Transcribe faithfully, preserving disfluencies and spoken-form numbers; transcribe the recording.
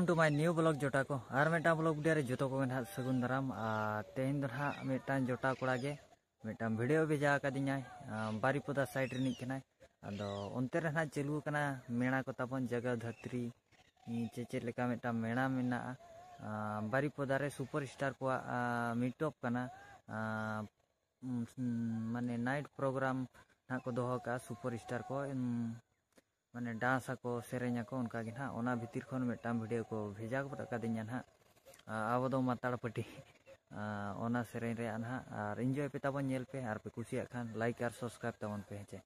To my new vlog ᱡᱚᱴᱟ ᱠᱚ, ᱟᱨ ᱢᱤᱫᱴᱟᱝ vlog video ᱨᱮ ᱡᱚᱛᱚ ᱠᱚᱜᱮ ᱱᱟᱦᱟᱜ ᱥᱟᱹᱜᱩᱱ ᱫᱟᱨᱟᱢ᱾ ᱟᱨ ᱛᱮᱦᱮᱧ ᱫᱚ ᱱᱟᱦᱟᱜ ᱢᱤᱫᱴᱟᱝ ᱡᱚᱴᱟ ᱠᱚᱲᱟ ᱜᱮ ᱢᱤᱫᱴᱟᱝ video ᱵᱷᱮᱡᱟ ᱟᱠᱟᱫᱤᱧᱟᱭ᱾ ᱟᱸ, ᱵᱟᱨᱤᱯᱚᱫᱟ side ᱨᱤᱱᱤᱡ ᱠᱟᱱᱟᱭ᱾ ᱟᱫᱚ ᱚᱱᱛᱮ ᱨᱮ ᱱᱟᱦᱟᱜ ᱪᱟᱹᱞᱩ ᱟᱠᱟᱱᱟ ᱢᱮᱞᱟ ᱠᱚ ᱛᱟᱵᱚᱱ, ᱡᱟᱜᱟ ᱫᱷᱟᱹᱨᱛᱤ, ᱪᱮᱫ ᱪᱮᱫ ᱞᱮᱠᱟ ᱢᱤᱫᱴᱟᱝ ᱢᱮᱞᱟ ᱢᱮᱱᱟᱜᱼᱟ᱾ ᱟᱸ, ᱵᱟᱨᱤᱯᱚᱫᱟ ᱨᱮ super star ᱠᱚᱣᱟᱜ, ᱟᱸ, meet up ᱠᱟᱱᱟ᱾ ᱟᱸ, ᱩᱢ, ᱢᱟᱱᱮ night program ᱱᱟᱦᱟᱜ ᱠᱚ ᱫᱚᱦᱚ ᱠᱟᱜᱼᱟ super star ᱠᱚ᱾ ᱩᱢ, ᱢᱟᱱᱮ dance ᱟᱠᱚ, ᱥᱮᱨᱮᱧ ᱟᱠᱚ, ᱚᱱᱠᱟ ᱜᱮ ᱱᱟᱦᱟᱜ᱾ ᱚᱱᱟ ᱵᱷᱤᱛᱤᱨ ᱠᱷᱚᱱ ᱢᱤᱫᱴᱟᱝ video ᱠᱚ ᱵᱷᱮᱡᱟ ᱜᱚᱫ ᱟᱠᱟᱫᱤᱧᱟ ᱱᱟᱦᱟᱜ᱾ ᱟ, ᱟᱵᱚ ᱫᱚ ᱢᱟᱛᱟᱲ ᱯᱟᱹᱴᱤ᱾ ᱟ, ᱚᱱᱟ ᱥᱮᱨᱮᱧ ᱨᱮᱭᱟᱜ ᱱᱟᱦᱟᱜ᱾ ᱟᱨ enjoy ᱯᱮ ᱛᱟᱵᱚᱱ, ᱧᱮᱞ ᱯᱮ, ᱟᱨ ᱯᱮ ᱠᱩᱥᱤᱭᱟᱜ ᱠᱷᱟᱱ like ᱟᱨ subscribe ᱛᱟᱵᱚᱱ ᱯᱮ, ᱦᱮᱸ ᱪᱮ᱾